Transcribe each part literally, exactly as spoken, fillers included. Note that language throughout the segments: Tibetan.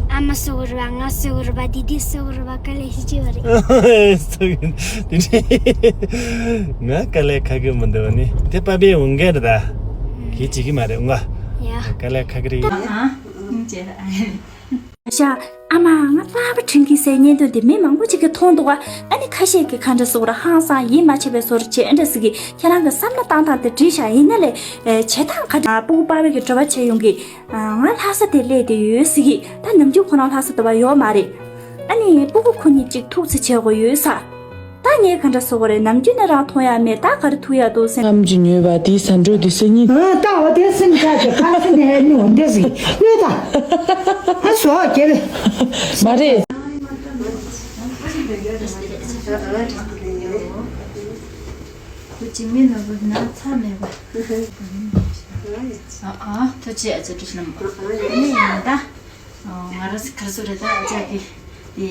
ཨ་མ་སུ་གུ་རུ་བ་ང་སུ་གུ་རུ་བ་དི་དི་སུ་གུ་རུ་བ་དཀའ་ལས་ཤི་ཅི་བ་རེད། སུ་གུ་དི་དི། ང་དཀའ་ལས་ཁག་གི་མི་འདུག་ནི་དེ་པ་པའི་འོང་གལ་རེད་ད། གི་བྱེད་ཀྱི་མ་རེད་འོང་ང་། ཡ། དཀའ་ལས་ཁག་གི་རེད། ཨ་ཨ་ཨ་ཅེ། ཤ། ཨ་མ་ང་གླ་པ་དྲིན་གྱིས་ཟེར་བརྙན་ཐུང་དེ་མི་མང་པོ་ཅིག་གིས་མཐོང་འདུག་ག་ཨ་ནི་ཁ་ཤས་ཀྱིས་ག་འདྲ་ཟེར་དགོས་རེད། ཧང་སང་ཡིད་མ་ཆེས་པའི་བཟོ་འདྲ་བྱས་ཨ་འདྲ་ཟེར་གི་ཁྱེད་རང་གི་བསམ་བློ་བཏང་སྟངས་དེ་འགྲིག་ཤག་ཡིན་ན་ལས་བྱེད་སྟངས་ག་འདྲ། སྤུ་གུ་པ་ཕ་གི་འགྲོ་བ་བྱེད་ཡོང་གི་ང་ལྷ་ས་དེ་སླེབས་བསྡད་ཡོད་ཟེར་གི་ད་ནམ་རྒྱུན་ཁོ་རང་ལྷ་ས་དེ་བ་ཡོད་མ་རེད། ཨ་ནི་སྤུ་གུ་ཁོ་གཉིས་ཅིག་ཐུག་ཚེ་བྱེད་དགོས་ཡོད་ས། ད་ངས་ག་འདྲ་ཟེར་དགོས་རེད། ནམ་རྒྱུན་ནས་རང་མཐོང་ཡ་མེད། ད་ག་རེ་ཐུག་ཡ་འདུག་སེམས། གནམ་གྱི་ཉོས་པ་དེའི་ཟ་འབྲུ་དེ་སེ་ཉིན། ཨ་ད་འོ་དེ་སེམས་ཆགས་ཀྱི་ཁ་སེ་ནས་ནི་འོ་འདི་ཟིག་ལོས་ད། ཨ་སོ་རྒྱལ། མ་རེད། ཁོ་འཇིགས་མེད་ནོར་བུ་ན་ཚ་མེད་པ། ཨ་ཨ་ཐུགས་རྗེ་ཆེ་བཀྲ་ཤིས་ལྷ་མོ། ཨ་ནི་ཡིན་ད། ང་རང་ག་རེ་ཟེར་རེད་ད། ཨ་ཅག་གི་དེ་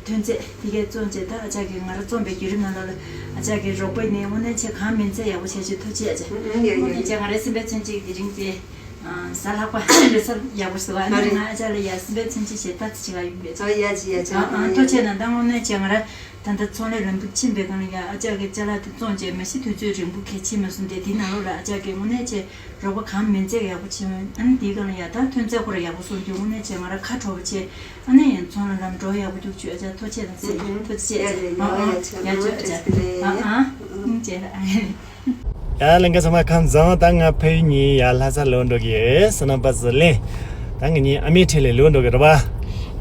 ཐོན་རྫས་དེ་གས་བཙོང་བྱས་ད། ཨ་ཅག་གིས་ང་རང་བཙོང་པའི་བརྒྱུད་རིམ་ནང་ལོགས་ལ་ཨ་ཅག་གིས་རོགས་པ་ནས་དངོས་གནས་ཆེ་གང་མིན་ཚད་ཡག་པོ་བྱས་བྱས། ཐུགས་རྗེ་ཆེ། དངོས་གནས་ཆེ་ང་རའི་སེམས་པའི་མཚོན་བྱེད་དེ་རིང་དེ་གཟའ་ལྷག་པ་རེད་ས་ཡག་པོ་ཟེར་བ་ནི་ང་ཨ་ཅག་ལ་ཡ་སེམས་པའི་མཚོན་བྱེད་བྱས་ད་ཚེ་ཆེ་ག་ཡོང་པས། ཨ་ཡ་ཅི་ཡ་ཅི། ཐུགས་རྗེ་ཆེ་ན་ད་དངོས་གནས་ཆེ་ང་ར་ད་ལྟ་ཚོང་ལས་ལམ་དུ་ཕྱིན་པའི་སྒང་ལ་ཡ་ཨ་ཅག་གི་ཅ་ལག་དེ་བཙོང་བྱས་མ་གཞི་དུས་ཚོད་རིང་པོ་གལ་ཆེ་མ་སོང་སྟེ་དེའི་ནང་ལོགས་ལ་ཨ་ཅག་གིས་དངོས་གནས་ཆེ་རོགས་པ་གང་མིན་ཚད་ཡག་པོ་བྱེད་འོང་། ཨ་ནི་དེའི་སྒང་ལ་ཡ་ད་ཐོན་རྫས་ཁོ་ར་ཡག་པོ་སོང་རྒྱུ་དངོས་གནས་ཆེ་ང་ར་ཁ་དྲོ་པོ་ཆེ། ཨ་ནི་ཚོང་ལ་ལམ་འགྲོ་ཡག་པོ་རྒྱུག་ཆུ་ཨ་ཅག་ཐུགས་རྗེ་ཆེ་ལ་ཟེར། ཐུགས་རྗེ་ཆེ། ཨ་ཨ་ཡ་ཅོ་ཨ་ཅག་ཨ་ཨ་ཨ་ཅེ་ལ་ཨ། ཡ་ལྷན་རྒྱས་ཚང་མ་ཁམས་བཟང་། ད་ང་ཕ་ཡུལ་ཉིད་ཡ་ལྷ་ས་ལོག་འགྲོ་གི་ཡོད། བསོད་ནམས་པ་ཟི་ལེན། ད་ང་གཉིས་ཨ་མའི་འཁྲིས་ལ་ལོག་འགྲོ་གི་རེད་པ།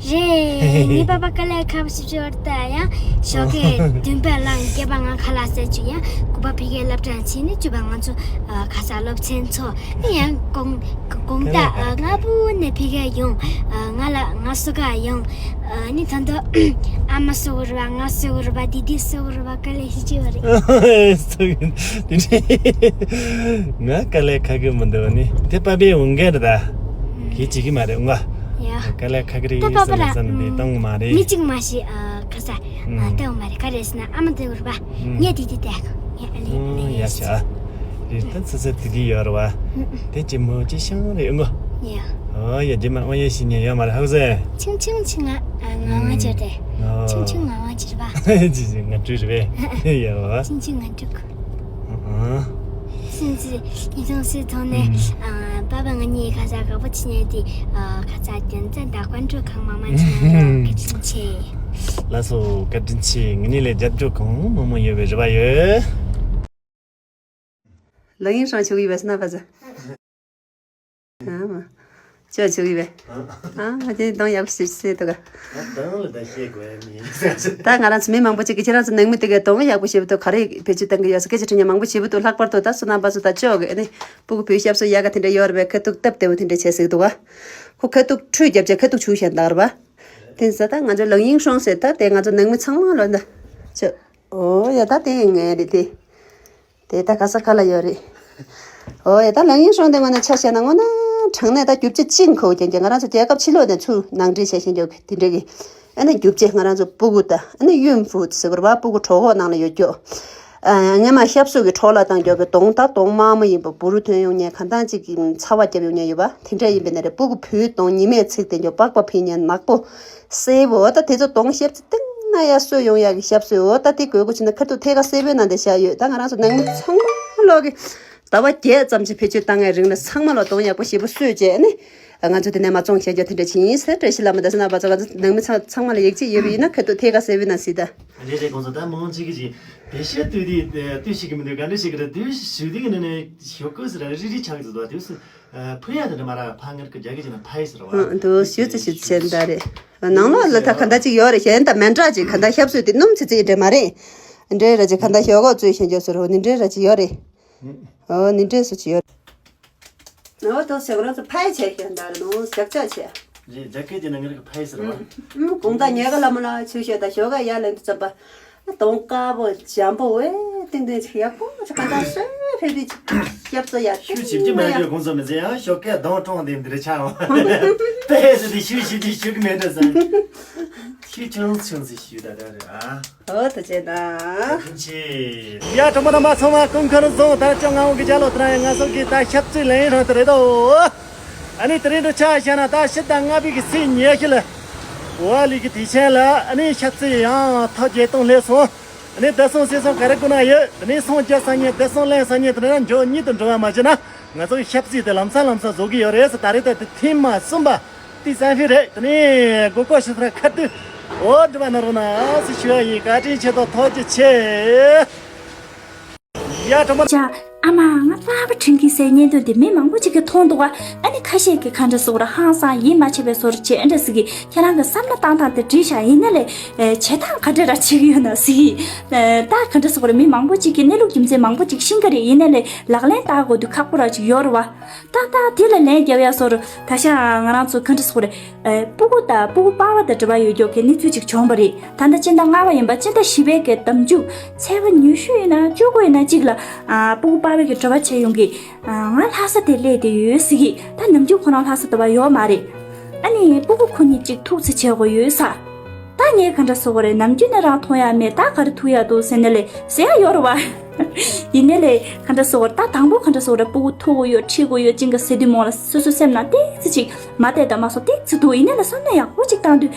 རེད། ངའི་པ་ཕ་དཀའ་ལས་ཁག་པོ་ཞིག་བྱས་པ་རེད་ད། ཡང་ཞོགས་ཀས་བདུན་པ་ལངས། བརྒྱད་པ་ང་ཁ་ལག་བཟས་བཅུག་ཡང་དགུ་པ་ཕ་གིར་སློབ་གྲྭར་ཕྱིན་ནས་བཅུ་པ་ང་ཚོ་ཨ་ཁ་སང་སློབ་ཚན་ཚོགས། ཡང་དགོང་དགོང་དག་ཨ་སྔ་པོ་ནས་ཕ་གིར་ཡོང་། ཨ་ང་ལ་ང་སོ་ག་ཡོང་། ཨ་ནི་ད་ལྟ་ཨ་མ་སུ་གུ་རུ་བ་ང་སུ་གུ་རུ་བ་དི་དི་སུ་གུ་རུ་བ་དཀའ་ལས་ཤི་ཅི་བ་རེད། སུ་གུ་དི་དི། ང་དཀའ་ལས་ཁག་གི་མི་འདུག་ནི་དེ་པ་པའི་འོང་གལ་རེད་ད། གི་བྱེད་ཀྱི་མ་རེད་འོང་ང་། ཡ། དཀའ་ལས་ཁག་གི་རེད། ད་པ་པ་ར་ཟ་ནི་དེ་གཏོང་གི་མ་རེད། མི་གཅིག་མ་ཤི་ཨ་ཁ་ས་ཨ་ལྟ་བ་མ་རེད། ག་རེ་ཟེར་ན་ཨ་མ་དེ་གུ་རུ་བ་ངས་དི་དི་དེ་ངས་ཨ་ལེ་ཨ་ལེ་ཡ་ཤ། རེད་ད་ཚ་ཚ་དི་དི་ཡོད་རེད་བ། དེ་ཅི་མོ་ཅི་ཤང་རེད་འོང་ང་། ཡ། ཨོ་ཡ་རྗེས་མ་ཨོ་ཡ་ཤི་ཉན་ཡོད་མ་རེད་ཧ་གོ་སོང་། ཆུང་ཆུང་ཆུང་ང་ང་ང་ཅོ་དེ། ཨོ། ཆུང་ཆུང་ང་ང་ཅི་རེད་བ། ཅི་ཅི་ང་ཀྲུ་རེད་བས། ཡ་བ། ཆུང་ཆུང་ང་ཀྲུ། ཨ། སེམས་ཀྱི་ཉིས་སྟོང་སུའི་ཐོག་ནས་ཨ་པ་པ་ང་གཉིས་ཁ་ས་དགའ་པོ་བྱེད་ཉན་དེ་ཨ་ཁ་ས་རྒྱན་ཙན་ད་ཀོན་ཀྲུ་གང་མང་མང་བྱེད་ཉན་རོགས་བཀའ་དྲིན་ཆེ། ལགས་སོ་བཀའ་དྲིན་ཆེ། ང་གཉིས་ལས་རྒྱབ་སྐྱོར་གང་མང་མང་ཡོད་པའི་རེ་བ་ཡོད། ལག་གཡེང་ཧྲང་ཆུག་ཡི་བས་སྣ་བ་ཟ། ཨ་མ། ཅོ་ཆུག་ཡི་བས། ཨ་མ་དེ་གདོང་ཡག་པོ་ཞིག་བཟོས་འདུག་ག་གདོང་ལ་ད་བཤད་དགོས་ཡ་མིན། ད་ང་རང་ཚོ་མི་མང་པོ་ཅིག་གིས་ཁྱེད་རང་ཚོ་ནང་མི་དེ་གའི་གདོང་ཡག་པོ་ཞེ་པོ་འདུག་ག་རེ་བེད་སྤྱོད་གཏང་གི་ཡོད་ཟེར་སྐད་ཆ་དྲི་མཁན་མང་པོ་ཞེ་པོ་འདུག་ལྷག་པར་དུ་ད་བསོད་ནམས་པ་ཚོ་ད་ཅོག་གི་ཨ་ནི་སྤུ་གུ་བུའི་ཞབས་སོར་ཡག་ག་དེ་འདྲ་ཡོད་རེད་པས། ཁ་ཐུག་སྟབས་བདེ་བོ་དེ་འདྲ་བྱས་ཟིག་འདུག་ག་ཁོ་ཁ་ཐུག་ཁྲུས་རྒྱབ་བྱས་ཁ་ཐུག་ཆུ་བཞག་འདུག་རེད་པ། དེ་ཚོ་ད་ང་ཚོ་ལག་གཡེང་ཧྲོང་ཟེར་ད་དེ་ང་ཚོ་ནང་མི་ཚང་མ་ལོ་ད་ཅོ། ཨོ་ཡ་ད་དེ་ངའི་རེད་དེ། དེ་ད་ག་ས་ག་ལ་ཡོད་རེད། ཨོ་ཡ་ད་ལག་གཡེང་ཧྲོང་དེ་ངོ་ན་ཆ་བཞག་ན་ངོ་ན་དྲང་གནས་ད་རྒྱུ་ཆ་གཅིག་མཁོ་རྐྱང་རྐྱང་། ང་རང་ཚོ་རྒྱལ་ཁབ་ཕྱི་ལོགས་ནས་ཚུར་ནང་འདྲེན་བྱས་ཤེས་རྒྱུ་དེ་འདྲ་གི་ཨ་ནི་རྒྱུ་ཆ་ང་རང་ཚོ་སྤུ་གུ་ད་ཨ་ནི་ཡུན་ཧྥུ་ཟེར་བ་རེད་པ། སྤུ་གུ་གྲོད་ཁོག་ནང་ལ་ཡོད་རྒྱུ། ཨ་སྔོན་མ་ཞབས་སོར་གི་འཕྲོ་བརླག་བཏང་རྒྱུ་གི་གདོང་ད་གདོང་དམར་མོ་ཡིན་པ་འབུ་རུ་ཐོན་ཡོང་མཁན་གང་ལྟར་ཅིག་གི་ཚ་བ་རྒྱབ་ཡོང་མཁན་ཡོད་པ་དེ་འདྲ་ཡིན་པ་ནི་རེད། སྤུ་གུ་བུའི་གདོང་ཉི་མས་ཚིག་དེ་རྒྱུ་པགས་པ་ཕིང་མཁན་ནག་པོ། སེར་པོ་ད་དེ་ཚོ་གདོང་ཞབས་ཕྱི་སྟེང་ན་ཡར་གསོ་ཡོང་ཡག་གི་ཞབས་སོ་ད་དེ་དགོས་མཁོ་ཆེ་ན་ཁ་ཐུག་ཐད་ཀར་སེར་པོའི་ནང་དེ་བཞག་ཡོད། ད་ང་རང་ཚོ་ནང་མི་ཚང་མ་ལོག་གི་ཟླ་བ་བརྒྱད་ཙམ་ཅིག་བེད་སྤྱོད་བཏང་ཡག་རིང་ལ་ཚང་མ་ལོག་གདོང་ཡག་པོ་ཞེ་པོ་གསོས་བྱས་ནི་ང་ཚོ་དེ་ནས་མ་བཙོང་བྱས་རྒྱུ་དེ་འདྲ་བྱས་ཡིན་ཟེར། བཀྲ་ཤིས་བླ་མ་དང་བསོད་ནམས་པ་ཚོ་ང་ཚོ་ནང་མི་ཚང་ཚང་མ་ལ་ཡིད་ཆེས་ཡོད་པ་ཡིན་ན་ཁ་ཐུག་ཐད་ཀར་སེར་པོའི་ནང་གཟིགས་ད། རེད་རེད། གོང་ས་ད་མང་ཅིག་གིས་བེད་སྤྱོད་ལྟོས་དེ་ལྟོས་ཤིག་གི་མི་འདུག་ག་འདྲ་ཞིག་གི་རེད། དུས་ཞུ་དེ་གི་ནི་ནི་ཞོག་ཀོ་ཟེར་ར་རི་རི་ཆགས་ཀྱི་འདུག་དུས་སུ། ཕུ་ཡ་དེ་འདྲ་མ་ར་ཕ་ངར་གི་རྒྱ་གི་ཅི་ན་ཕ་ཡི་ཟེར་བ། ཨ་འདུག་ཞུ་ཙི་ཞུ་ཙི་བྱས་ད་རེད། ནང་ལོགས་ལ་ད་ག་འདྲ་ཅིག་ཡོད་རེད། གཞན་དང་མི་འདྲ་ཅིག་ག་འདྲ་ཞབས་སོ་དེ་སྣུམ་ཙི་ཙི་འདྲ་མ་རེད། འདྲ་ར་ཅིག་ག་འདྲ་ཞོག་གོ་ཙུའི་ཞེན་ཅོག་ཟེར་བ་ནི་འདྲ་ར་ཅིག་ཡོད་རེད། ཨོ་ནི་འདྲ་སུ་ཅིག་ཡོད། ཨོ་དོ་ཞོག་ར་ཙི་ཕ་ཡི་བྱས་ཞེན་ད་རེད་ནོ་ཞག་ཆ་བྱས། རེད། རྒྱ་སྐད་ཀྱི་ནང་ངེར་གི་ཕ་ཡི་ཟེར་བ། ཨུམ། གོང་ད་ཉལ་ག་ལ་མ་ལ་ཆུ་ཤོད་ད་ཞོག་ག་ཡ་ལེན་དུ་ཙམ་པ། གདོང་དཀར་པོ་འཇམ་པོ་བས་ཏིང་ཏིང་ཅིག་ཡག་པོ་ཅིག་ག་ད་སོས་ཕེབས་དུས་ཅིག་ཞབས་སོ་ཡ་ཤུ་ཞིབ་ཀྱི་མེད་རྒྱུ་གོང་ཚོ་མི་ཚེ་ཡང་ཞོག་ག་གདོང་གྲོང་དེ་འདིར་ཆགས་འོང་། ཏེ་ཟེར་དུས་ཤུ་ཞིབ་ཀྱི་ཤུ་གི་མེད་འདྲ་ཟེར། ཤུ་ཆུང་ཆུང་ཟེར་ཤུ་ད་ད་རེད་ཨ། ཨོ་ད་ཅེ་ད། ཡ་གྲོགས་པོ་རྣམ་པ་ཚང་མ་སྐུ་ཁམས་བཟང་། ད་ཅོ་ང་འོང་གི་རྒྱ་ལོ་ཏྲ་ཡ་ང་སོགས་ཀྱི་ད་ཞབས་ཕྱི་ལེན་རང་དུ་རེད་དོ། ཨ་ནི་དེ་རིང་འདྲ་ཆ་བཞག་ན་ད་ཕྱི་ཟླ་ལྔ་པའི་གི་ཚེས་ཉི་ཤུ་ལ། འོ་ལི་གི་དུས་ཆེན་ལ་ཨ་ནི་ཤ་ཚིལ་ཡང་ཐོ་བརྒྱད་སྟོང་སླེབས་སོང་། ཨ་ནི་བདེ་སྲུང་སྲིད་སྲུང་ག་རེ་དགོས་ན་ཡོད། དེ་ནས་སྲུང་རྒྱག་ས་ཉིན་བདེ་སྲུང་ལེན་ས་ཉིན་དེ་ནས་མགྱོགས་གཉིད་དུ་འགྲོ་བ་མ་བྱས་ན། ང་ཚོ་གི་ཤ་ཚིལ་དེ་ལམ་སང་ལམ་སང་བཟོ་གི་ཡོད་རེད་ཟེར། ད་རེས་ད་དེ་ཐེངས་མ་གསུམ་པ་དེ་སན་ཧྥི་རེད། དེ་ནས་མགོ་སྐོར་ཞིག་ཚར་ཁ་དུས་འོ་འགྲུབ་པ་ན་རུང་ན་ཟེར་ཞུ་ཡ་ཡིན། བཀའ་དྲིན་ཆེ། ཐོག་ཐོག་ཅི་ཆེ། ཡ་དྲང་མོ། ཅ། ཨ་མ། ང་གླ་པ་དྲིན་གྱིས་ཟེར་བརྙན་ཐུང་འདི་མི་མང་པོ་ཅིག་གིས་མཐོང་འདུག་ག་ཨ་ནི་ཁ་ཤས་ཀྱིས་ག་འདྲ་ཟེར་དགོས་རེད། ཧང་སང་ཡིད་མ་ཆེས་པའི་བཟོ་འདྲ་བྱས། ཨ་འདྲ་ཟེར་གི། ཁྱེད་རང་གི་བསམ་བློ་བཏང་སྟངས་དེ་འགྲིག་ཤག་ཡིན་ན་ལས་བྱེད་སྟངས་ག་འདྲ་ར་བྱེད་ཀྱི་ཡོད་ན་ཟེར་གི། ད་ག་འདྲ་ཟེར་དགོས་རེད། མི་མང་པོ་ཅིག་གིས། གནས་ལུགས་རྒྱུ་མཚན་མང་པོ་ཅིག་ཤེས་ཀྱི་རེད། ཡིན་ན་ལས་ལག་ལེན་བསྟར་དགོས་དུས་ཁག་པོ་ར་ཅིག་ཡོད་རེད་བ། ཏག་ཏག་དེ་ལ་ལན་རྒྱབ་ཡ་བཟོ་འདྲ། ད་ཆ་ང་རང་ཚོ་ག་འདྲ་ཟེར་དགོས་རེད། ཨེ། སྤུ་གུ་དང་སྤུ་གུ་པ་ཕ་དང་འབྲེལ་བ་ཡོད་རྒྱུ་གི་གནས་ཚུལ་ཅིག་བྱུང་བ་རེད། ད་ལྟ་སྤྱི་ཟླ་ལྔ་པ་ཡིན་པ། སྤྱི་ཟླ་བཞི་པའི་གི་ཟླ་མཇུག་ཚེས་པ་ཉི་ཤུ་ཡིན་ན་བཅུ་དགུ་ཡིན་ན་གཅིག་ལ། ཨ། སྤུ་གུ་པ་ཕ་གི་འབྲེལ་བ་བྱས་ཡོང་གི། ཨ། ང་ལྷ་ས་དེ་སླེབས་བསྡད་ཡོད་ཟེར་གི། ད་ནམ་རྒྱུན་ཁོ་རང་ལྷ་ས་དེ་བ་ཡོད་མ་རེད། ཨ་ནི་སྤུ་གུ་ཁོ་གཉིས་ཅིག་ཐུག་ཚེ་བྱེད་དགོས་ཡོད་ས། ད་ངས་ག་འདྲ་ཟེར་དགོས་རེད། ནམ་རྒྱུན་ནས་རང་མཐོང་ཡ་མེད། ད་ག་རེ་ཐུག་ཡ་འདུག་ཟེར་ནས་ལས་ཟེར་ཡ་ཡོད་རེད་བ། ཡིན་ནའི་ལས་ག་འདྲ་ཟེར་དགོས་རེད། ད་དང་པོ་ག་འདྲ་ཟེར་དགོས་རེད། སྤུ་གུ་ཐུག་གི་ཡོད། ཁྲིད་དགོས་ཡོད་ཅིང་ག་ཟེར་དུས་མོ་ལ་སོ་སོའི་སེམས་ནང་ཏོག་ཙམ་ཅིག་མ་བདེ་དང་མ་སོང་ཏོག་ཙམ་འདུག་ཡིན་ནའི་ལས་བསམ་བློ་ཡག་པོ་ཅིག་བཏང་དུས།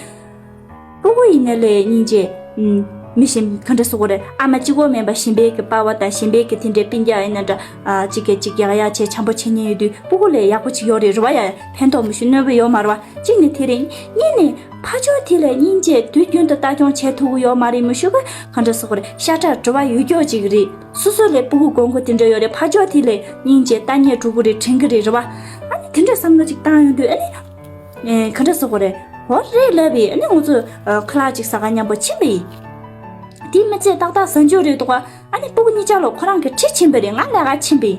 སྤུ་གུ་ཡིན་ནའི་ལས་སྙིང་རྗེ། ཨུམ། མི་གཞན་ག་འདྲ་ཟེར་དགོས་རེད། ཨ་མ་གཅིག་པོ་མིན་པ་གཞན་པའི་གི་པ་ཕ་དང་གཞན་པའི་གི་དེ་འདྲའི་སྤུན་ཀྱག་ཡིན་ན་འདྲ། ཨ། གཅིག་གིས་གཅིག་ཡག་ཡག་བྱས་འཆམ་པོ་བྱེད་མཁན་ཡོད་དུས་སྤུ་གུ་ལས་ཡག་པོ་ཅིག་ཡོད་རེད། རེད་བ་ཡ། ཕན་ཐོགས་མི་ཤུགས་གནོད་པ་ཡོད་མ་རེད་བ། གཅིག་ནས་དེ་རེད། གཉིས་ནས་ཕ་ཆོས་དེ་ལས་སྙིང་རྗེ་དུས་རྒྱུན་དུ་ལྟ་སྐྱོང་བྱེད་ཐུབ་ཀྱི་ཡོད་མ་རེད། མི་ཤུགས་ག་འདྲ་ཟེར་དགོས་རེད། ཤ་ཁྲག་འབྲེལ་བ་ཡོད་རྒྱུ་ཅིག་རེད། སོ་སོ་ལས་སྤུ་གུ་དགོས་མཁོ་དེ་འདྲ་ཡོད་རེད། ཕ་ཆོས་དེ་ལས་སྙིང་རྗེ་ལྟ་ཉན་འགྲོ་གི་རེད། དྲན་གི་རེད། རེད་བ། ཨ་ནི་དེ་འདྲ་བསམ་བློ་ཅིག་བཏང་ཡོང་དུས་ཨ་ནི། ཨེ། ག་འདྲ་ཟེར་དགོས་རེད། འོ་རེད་ལབ་པས། ཨ་ནི་ང་ཚོ་ཁ་ལག་ཅིག་ཟ་ག་མཉམ་པོ་ཕྱིན་པས། དེ་མི་ཚད་ཏག་ཏག་གཟའ་མཇུག་རེད་འདུག་ག་ཨ་ནི་སྤུ་གུ་གཉིས་ཆ་ལོ་ཁོ་རང་གི་ཁྲིད་ཕྱིན་པ་རེད། ང་ལས་ཀ་ཕྱིན་པས།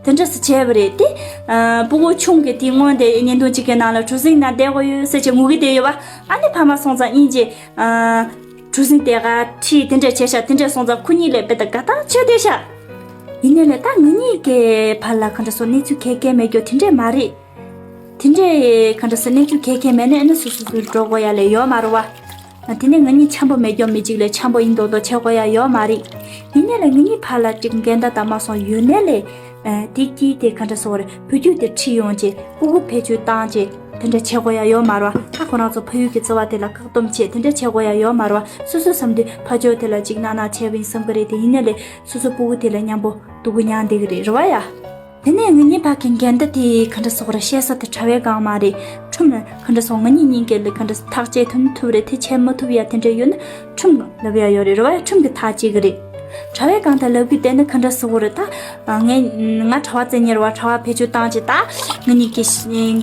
དེ་འདྲ་སེ་བྱས་པ་རེད་དེ། ཨ། སྤུ་གུ་ཆུང་གི་དེ་སྔོན་དེ་བརྙན་ཐུང་གཅིག་གི་ནང་ལ་གྲུ་གཟིངས་ནང་བསྡད་དགོས་ཡོད་ཟེར་བྱས་ངུ་གི་བསྡད་ཡོད་པ། ཨ་ནི་ཕ་མ་སོང་ཙང་སྙིང་རྗེ། ཨ། གྲུ་གཟིངས་དེ་ག་ཁྲིད་དེ་འདྲ་བྱས་ཤག་དེ་འདྲ་སོང་ཙང་ཁོ་གཉིས་ལས་དཔེ་ད་དགའ་ཐག་ཆོད་བསྡད་ཤག་ཡིན་ནའི་ལས་ད་ང་གཉིས་ཀྱི་བར་ལ་ག་འདྲ་ཟེར་གནས་ཚུལ་ག་གེ་མེད་རྒྱུ་དེ་འདྲས་མ་རེད། དེ་འདྲས་ག་འདྲ་ཟེར་གནས་ཚུལ་ག་གེ་མེད་ནས་ཨ་ནི་སོ་སོ་སོ་འགྲོ་དགོས་ཡ་ལས་ཡོད་མ་རེད་བ། དེ་ནས་ང་གཉིས་འཆམ་པོ་མེད་རྒྱུ་མི་གཅིག་ལས་འཆམ་པོ་ཡིན་མདོག་མདོག་བྱེད་དགོས་ཡ་ཡོད་མ་རེད། ཡིན་ནའི་ལས་ང་གཉིས་བར་ལ་ཅིག་འགལ་ཟླ་དང་མ་སོང་ཡོད་ནའི་ལས། ཨ། དེ་དཀྱིལ་དེ་ག་འདྲ་ཟེར་དགོས་རེད། བུ་རྒྱུད་དེ་ཁྲིད་ཡོང་བྱས་སྤུ་གུ་བེད་སྤྱོད་བཏང་བྱས་དེ་འདྲ་བྱེད་དགོས་ཡ་ཡོད་མ་རེད་བ། ད་ཁོ་རང་ཚོ་ཕ་ཡུལ་གྱི་བརྩེ་བ་དེ་ལ་བཀག་སྡོམ་བྱས་དེ་འདྲ་བྱེད་དགོས་ཡ་ཡོད་མ་རེད་བ། སོ་སོའི་བསམ་དུས་ཕ་ཆོས་དེ་ལ་ཅིག་གནག་གནག་བྱས་པ་ཡིན་བསམ་གི་རེད་དེ། ཡིན་ནའི་ལས་སོ་སོ་སྤུ་གུ་དེ་ལ་མཉམ་པོ་སྡུག་གུ་མྱངས་བསྡད་གི་རེད། རེད་བ་ཡ། དེ་ནས་ང་གཉིས་བར་གྱི་འགལ་ཟླ་དེ་ག་འདྲ་ཟེར་དགོས་རེད། བཤད་ས་དེ་གྲྭ་པའི་སྒང་མ་རེད། ཁྲིམས་ག་འདྲ་ཟེར་ང་གཉིས་གཉིས་ཀྱི་ལས་ག་འདྲ་ཐག་བཅད་ཐུབ་ན་ཐུབ་རེད། དེ་བྱེད་མ་ཐུབ་ཡ་དེ་འདྲ་ཡོད་ན་ཁྲིམས་ལབ་ཡ་ཡོད་རེད། རེད་བ་ཡ། ཁྲིམས་ཀྱིས་ཐག་བཅད་གི་རེད། གྲྭ་པའི་སྒང་དེ་ལབ་གི་བསྡད་ན་ག་འདྲ་ཟེར་དགོས་རེད། ད་ངས་ང་གྲྭ་པ་བཙལ་མཁན་རེད་བ། གྲྭ་པ་བེད་སྤྱོད་བཏང་བྱས་ད་ང་གཉིས་ཀྱི་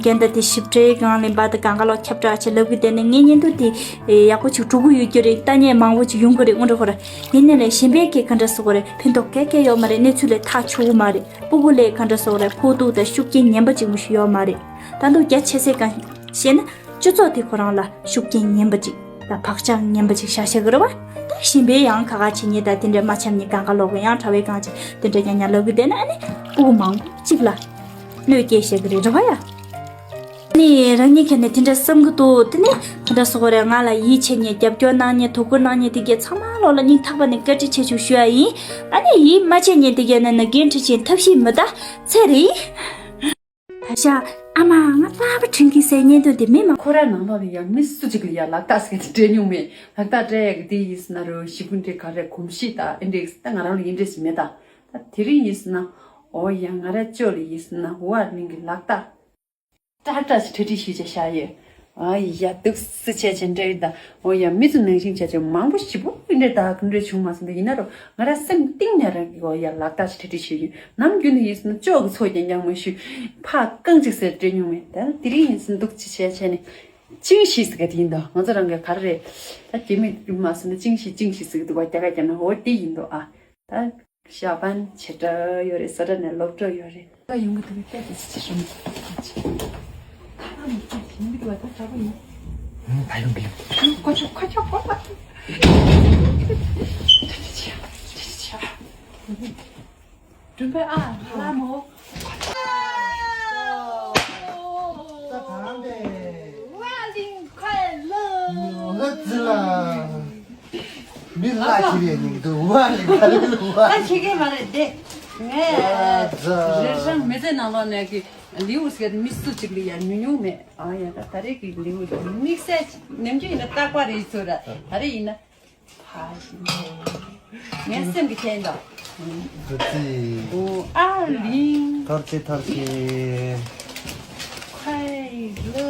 འགལ་ཟླ་དེ་ཞིབ་ཕྲའི་སྒང་ལ་འབའ་ད་གང་ག་ལོག་ཁྱབ་བསྒྲགས་བྱས་ལབ་གི་བསྡད་ན་ངའི་བརྙན་ཐུང་དེ་ཡག་པོ་ཅིག་འགྲོ་གི་ཡོད་རྒྱུ་རེད། ལྟ་མཁན་མང་པོ་ཅིག་ཡོང་གི་རེད། དངོས་འགྲོ་ཁོ་ར། ཡིན་ནའི་ལས་གཞན་པའི་གི་ག་འདྲ་ཟེར་དགོས་རེད། ཕན་ཐོགས་ག་གེ་ཡོད་མ་རེད། གནས་ཚུལ་ལས་ཐག་ཆོད་གི་མ་རེད། སྤུ་གུ་ལ་ག་འདྲ་ཟེར་དགོས་རེད། ཕོག་ཐུག་དང་ཤུགས་རྐྱེན་ངན་པ་ཅིག་མི་ཤེས་ཡོད་མ་རེད། ད་དུང་རྒྱ་ཆེ་སའི་སྒང་བཤད་ན་སྤྱི་ཚོགས་དེ་ཁོ་རང་ལ་ཤུགས་རྐྱེན་ངན་པ་ཅིག་དང་བག་ཆགས་ངན་པ་ཅིག་བཞག་བཞག་གི་རེད་བ། ད་གཞན་པའི་ཡང་ཁ་ཁ་བྱེད་མཁན་དང་དེ་འདྲ་མ་འཆམ་མཁན་གང་ག་ལོག་གི་ཡང་གྲྭ་པའི་སྒང་ཅིག་དེ་འདྲ་ཉག་ཉག་ལབ་གི་བསྡད་ན་ཨ་ནི་སྤུ་གུ་མང་པོ་ཅིག་ལ་གནོད་སྐྱེལ་བཞག་གི་རེད། རེད་བ་ཡ། ནི་རང་ཉིད་ཁྱེད་ནས་དེ་འདྲ་བསམ་གི་འདུག་དེ་ནི་ག་འདྲ་ཟེར་དགོས་རེད། ང་ལ་ཡིད་ཆེས་མཁན། རྒྱབ་སྐྱོར་གནང་མཁན། དོ་ཁུར་གནང་མཁན་དེ་གའི་ཚང་མ་ལོག་ལ་སྙིང་ཐག་པ་ནས་བཀའ་དྲིན་ཆེ་ཞུ་ཞུ་ཡ་ཡིན། ཨ་ནི་ཡིད་མ་ཆེས་མཁན་དེ་གའི་ནི་ནི་འགན་འཁྲི་ཆེན་ཐབས་ཤེས་མི་གདའ་ཚེ་རིང་། ད་ཤ། ཨ་མ། ང་གླ་པ་དྲིན་གྱིས་ཟེར་བརྙན་ཐུང་དེ་མི་མང་། ཁོ་ར་ནང་ལོགས་ལ་ཡང་མི་སུ་གཅིག་ལ་ཡང་ལག་རྟགས་ཟེར་དེ་སྤྲད་མྱོང་མེད། ལག་རྟགས་སྤྲད་ཡག་གི་དེ་ཡིན་ཟེར་ན་རོ་ཞི་བུ་འདྲེ་ག་རེ་གོམས་གཤིས་དང་ཨེ་འདྲེ་ད་ང་རང་ལ་ཡིན་འདྲེ་ཞིག་མེད་ད། ད་དེ་རིང་ཡིན་ཟེར་ན་འོ་ཡ་ང་ར་ཅོ་ལ་ཡིན་ཟེར་ན་འོ་ཨ་ནིང་གི་ལག་རྟགས། སྐྲ་སྐྲ་ཞིག་གྲ་སྒྲིག་ཞུས་བྱས་བཞག་ཡོད། ཨ་ཡ་འདུག་སེ་བྱས་བྱས་འདྲ་ཡོད་ད། འོ་ཡ་མི་ཚོ་ནང་བཞིན་བྱས་བྱས་མང་པོ་ཞེ་པོ་འདྲ་ད་ག་འདྲ་བྱུང་མ་སོང་ད། ཡིན་ན་རོ་ང་ར་སེམས་གཏིང་ནས་རང་གི་འོ་ཡ་ལག་རྟགས་ཞིག་གྲ་སྒྲིག་ཞུས་ཡོད། ནམ་རྒྱུན་ནས་ཡིན་ཟེར་ན་ཅོག་གི་ཚོགས་ཀྱང་ཀྱང་མ་ཞུས། ཕ་རྐང་གཅིག་ཟེར་སྤྲད་མྱོང་མེད། ད་དེ་རིང་ཡིན་ཟེར་ན་འདུག་སེ་བྱས་བྱས་ནས་ཅིང་ཞི་ཟེར་ག་དེ་ཡིན་ད། ང་ཚོ་རང་གི་ག་རེ་རེད། ད་རྒྱ་མི་རིགས་མ་སོང་ན་ཅིང་ཞི་ཅིང་ཞི་ཟེར་གི་འདུག་བ། རྒྱ་གར་རྒྱ་ནག་འོ་དེ་ཡིན་འདུག་ཨ། ད། ཞྭ་བན་བྱེད་འདྲ་ཡོད་རེད། ས་ཁྲ་ནས་ལོག་འགྲོ་ཡོད་རེད། ད་ཡོང་གི་འདུག་པས་ཏོག་ཙམ་ཅིག་རུམ་ཅིག་ད་ལམ་ཅིག་ཡིན་གི་འདུག་པ། ད་འདྲ་པོ་ཡིན། ད་ཡོང་གི་ཡོད། ཁོ་ཆོ་ཁོ་ཆོ་ཁོ་ལ། ཅི་ཅི་ཅི་ཅི། སྒྲུང་པའི་ཨ་ལ་མོ། ད་གང་དེ། ཝ་ལིང་ཁོའི་ལུ། ང་ཙི་ལ། མི་ལ་ཅི་རེད་ནི་འདུག་ཝ་ལིང་ཁ་ལུ་ཝ། ད་ཆེ་གེ་མ་རེད་དེ། ངས་རེ་རང་མི་ཚེ་ནང་ལོགས་ནས་ཀྱི་ལེའུ་ཟེར་མི་སུ་གཅིག་ལ་ཡང་ཉུང་ཉུང་མེད། ཨ་ཡ་ད་ད་རེས་ཀྱི་ལེའུ་དམིགས་བསལ་ནམ་རྒྱུན་ཡིན་ན་རྟག་པར་རེད་ཚོད་ར། ད་རེས་ཡིན་ན་ཕ་ཞིག་ངའི་སེམས་ཀྱི་ཁྱེད་འདོ། འདུ་ཙི། ཨོ་ཨ་ལིང་། ཐོར་ཅི་ཐོར་ཅི། ཁའི་ལོ།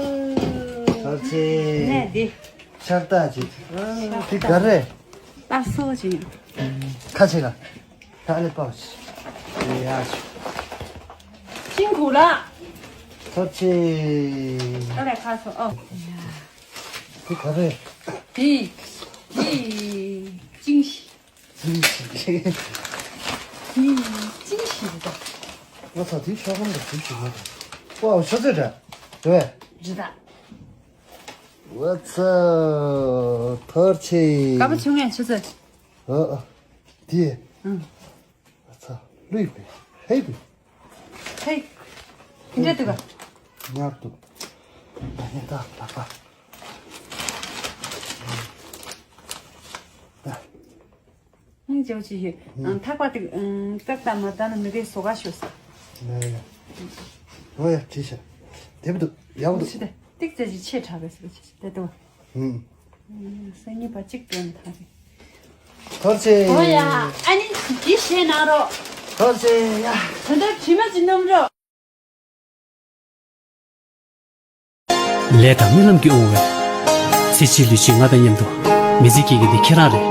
ཐོར་ཅི། ནས་འདི། ཕྱག་རྟགས་ཅིག་འདི་ག་རེད། ད་སོ་ཅིག་ཁ་ཆེ་ག་ད་ཨ་ལེ་པའོ་ཅི། ཡ་ཅིག་ཅིང་གུ་ལ། ཐོར་ཅི། ཨ་ལེ་ཁ་སོ་ཨོ། འདི་ག་རེད། དེ། དེ། ཅིང་ཞི། ཅིང་ཞི། དེ། ཅིང་ཞི་རེད་ད། ང་ཚ་དེའི་ཤོག་ཁམ་དང་དེའི་ཞུ་མ་དང་། ཨོ་ཤོ་ཚོད་འདྲ། རེད། རེད་ད། What's up? ཐོར་ཅི། དགའ་པོ་བྱུང་ངས་ཆུ་ཚོད། ཨ་ཨ། དེ། ཨང་། ཨ་ཚ། ལུས་པས། ཧེ་པས། ཧེ། འདྲེ་འདུག་ག་ཉར་འདུག་ད་ནི་ད་ལག་པ། ད། ཨང་ཅོ་ཅི་ཡོད། ཨང་ཐག་པ་དེ་ཨང་ཏག་ཏག་མ་ལྟ་ན་མི་དེ་སོ་ག་ཤོད་ས། ཡ་ཡ། ཨོ་ཡ་བྲིས་ཤག་དེབ་འདུག་ཡག་འདུག་ཤི་དེ་ཏིག་ཙེ་ཅིག་ཆེ་དྲགས་པས་ཟེར་བ་ཅི་ཤི་དེ་དོ། ཧུམ། སང་ཉིན་པ་གཅིག་སྟོན་ཐང་རེད། ཐོར་ཅི། ཨོ་ཡ། ཨ་ནི་འདི་བཞེས་གནང་རོགས། ཐོར་ཅི་ཡ། ད་ལྟ་དྲི་མ་ཅིག་སྣོམ་རོགས། ལས་དང་རྨི་ལམ་གྱི་དབང་བས། ཚེ་ཕྱི་ལུས་ཕྱི་ང་དང་མཉམ་དུ། མི་ཚེ་སྐྱེལ་མཁན་དེ་ཁྱེད་རང་རེད།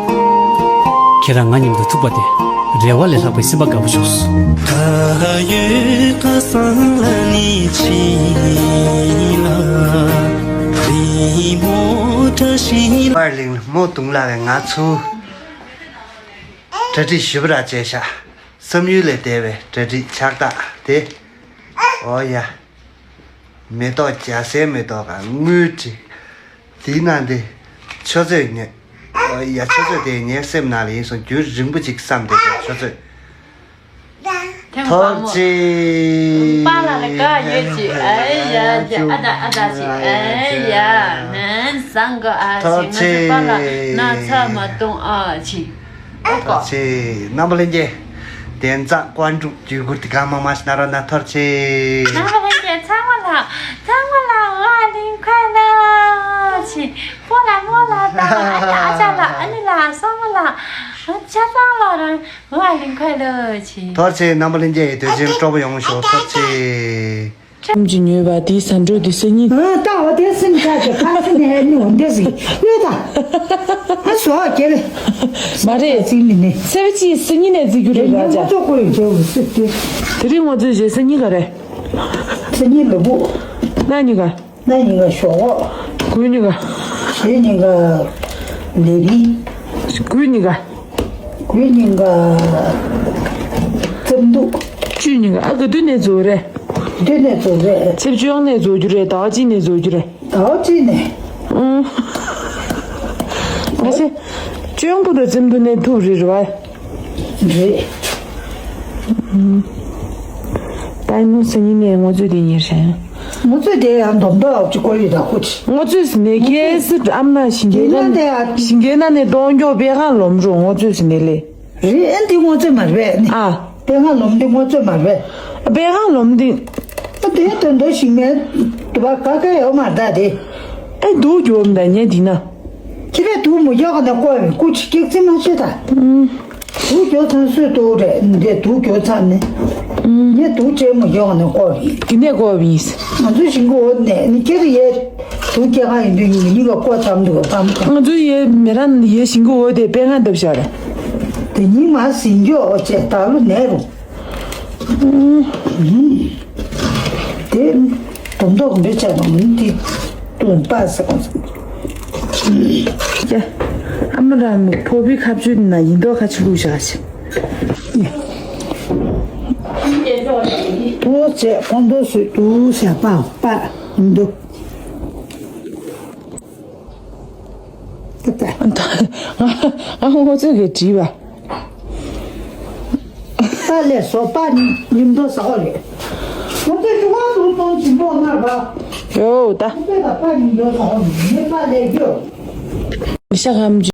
ཁྱེད་རང་ང་མཉམ་དུ་ཐུག་པ་དེ། རེ་བ་ལས་ལྷག་པའི་སེམས་པ་དགའ་པོ་བྱུང་སོང་། ད་ཡོད་ཁ་སང་ལ་ནི་ཕྱི་ལ། རི་མོ་བཀྲ་ཤིས་ལ། པར་ལིང་མོ་དུང་ལ་བའི་ང་ཚོ། གྲ་སྒྲིག་ཞུ་བ་ར་བྱས་ཤག་བསམ་ཡུལ་ལས་འདས་པའི་གྲ་སྒྲིག་ཕྱག་རྟགས་དེ། ཨོ་ཡ། མེ་ཏོག་རྒྱ་སེ་མེ་ཏོག་ག་དངུལ་བྲིས། དེའི་ནང་དེ་ཆུ་ཚོད་ཉོས། ཨོ་ཡ་ཆུ་ཚོད་དེ་ངའི་སེམས་ནང་ལ་ཡིན་སོང་རྒྱུན་རིང་པོ་ཅིག་བསམ་བསྡད་པའི་ཆུ་ཚོད། ཐེངས་ཐོབ་མང་པོ། ཅིག་པཱ་ལགས་ལ་དགའ་ཡོད་ཅིག་ཨེ་ཡ་ཅིག་ཨ་ད་ཨ་ད་ཅིག་ཨེ་ཡ་ནན་བཟང་གི་ཨ་ཅིག་ཐོབ་ང་ཚོ་པཱ་ལགས་ཅིག་ན་ཚ་མ་གཏོང་ཨ་ཅིག་ཨོ་ཀོ། ཐོབ་ཅིག་རྣམ་པ་ལྷན་རྒྱས། བདེན་གཙང་ཀོང་ཀྲུག་བརྒྱུད་སྐུར་དེ་གང་མང་མང་ཞིག་གནང་རོགས་གནང་ཐོབ་ཅིག་རྣམ་པ་ལྷན་རྒྱས་ཚང་མ་ལ་ཚང་མ་ལ་ཨ་ལིང་ཁ་ལ་ཅིག་པོ་ལ་མོ་ལ་ད་ཨ་ཅག་ཨ་ཅག་ལ་ཨ་ནི་ལ་སོ་མོ་ལ་ཨ་ཅག་ཚང་ལ་རང་ཨ་ལིང་ཁ་ལ་ཅིག་ཐོར་ཅིག་རྣམ་པ་ལྷན་རྒྱས་ཡི་དུས་ཆེན་སྤྲོ་པོ་ཡོང་ཤོག་ཐོར་ཅིག་ཁྲམ་གྱི་ཉོས་པ་དེའི་ཟ་འཕྲོ་དེ་སང་ཉིན། ཨ་ད་འོ་དེ་སང་ཉིན་ཆགས་ཀྱི་ཁ་སང་ནས་ནི་འོ་འདྲ་ཟིག་ཡོད་ད། ཨ་སོ་རྒྱལ་ལེ། མ་རེད། སང་ཉིན་ནི། སེ་བ་ཅི་སང་ཉིན་ནས་བརྩི་རྒྱུ་རེད་ར་ཅག་ཚོ་ཁོ་ཡི་རྒྱལ་བུ་སྲིད་དེ། དེ་རིང་ང་ཚོའི་རྗེས་སང་ཉིན་ག་རེད། སང་ཉིན་ལུ་བུ། གནངས་ཉིན་ག་གནངས་ཉིན་ག་ཞོག་ཁོ། དགོང་ཉིན་ག་གཞེས་ཉིན་ག་ལས་རིང་། དགུ་ཉིན་ག་དགུ་ཉིན་ག་རྩེད་འདུག་བཅུ་ཉིན་ག་ཨ་ག་དུས་ནས་རྫོགས་རེད། དུས་ནས་རྫོགས་རེད། ཚེས་བཅུ་ཡང་ནས་རྫོགས་རྒྱུ་རེད། ཟླ་བ་གཅིག་ནས་རྫོགས་རྒྱུ་རེད། ཟླ་བ་གཅིག་ནས། ཨང་། ང་ཚེ་བཅུ་ཡང་པོ་འདྲ་རྩེད་འདུག་ནས་ཐུབ་རེད་རེད་བ། རེད། ད་ནི་སང་ཉིན་ནས་ངོ་ཚོས་དེ་ཉེར་ཤང་། ངོ་ཚོས་དེ་ཡང་སྡོམ་ཐོག་ཅིག་སྐོར་ཡོད་ད་ཁོ་ཅི། ངོ་ཚོས་ཟིན་ནས་ཁྱེད་སི་ཨམ་ན་ཞིང་ཁའི་ནང་ནས་ཞིང་ཁའི་ནང་ནས་གཏོང་མགྱོགས་པའི་ཁང་ལོམ་རུ་ངོ་ཚོས་ཟིན་ནས་ལས། རེད་ཨ་འདི་ངོ་ཚོས་མ་རེད་ནི། ཨ། པད་ཁང་ལོམ་འདི་ངོ་ཚོས་མ་རེད། པད་ཁང་ལོམ་འདི། ཨ་དེ་དོན་དུ་ཞིང་མའི་དུ་བ་ཀ་ཀ་ཡོད་མ་རེད་ད་དེ། ཨེ་འདུག་རྒྱུ་འོམ་ད་ཉན་འདི་ན། ཁྱེད་རས་དུག་མོ་ཡག་ནས་བཀོལ་བའི་སྐུ་ཅི་སྐྱེག་རྩིས་མ་བྱེད་ད། དུག་རྒྱོ་ཚང་སུས་དུག་རེད་འདི་དུག་རྒྱོ་ཚང་ནི། ངས་དུག་ཅན་མོ་ཡག་ནས་བཀོལ་བའི། འདི་ནས་བཀོལ་བའི། ང་ཚོ་ཞིང་ཁ་འོ་ནས་ནི་ཁྱེད་རས་ཡས་དུག་སྐྱེ་ག་ཡིན་དུས་ཉིན་ཉིན་ག་བཀོལ་ཙམ་འདུག་ག་ཕམ། ང་ཚོ་ཡས་མེ་རང་ཡས་ཞིང་ཁ་འོ་དེ་པད་ཁང་བཏབ་བཞག་རེད། དེ་ཉིན་མ་ཟིན་འགྱོ་ཅེས་ད་ལོ་ནས་རུང་། དེ་དོམ་ཐོག་འབྲི་བྱ་དང་དེ་དུང་པ་ཟེར་གོ། ཨ་མ་རང་ཕོ་བའི་ཁ་བཅུ་ན་ཡིན་མདོག་ཁ་ཆུ་ལུག་བཞག་ཅིག་ཨོ་ཙེ་ཁོང་ཚོ་སུས་དུ་ཟེར་པ་པ་འདུག་ང་ང་ངོ་ཚོས་གི་བྲིས་པ། པ་ལས་སོ་པ་ཉིམ་དོ་ཟ་འོ་ལེ། ཁོང་ཚོས་ཅུ་བ་དུ་གཏོང་ཅིང་པོ་མར་བ། ཡོ་ད། ཁོང་ཚོས་ད་པ་ཉིམ་དོ་ཟ་འོ་ལེ་མི་པ་ལས་རྒྱུ། ཤ་ཁམ་ཅི།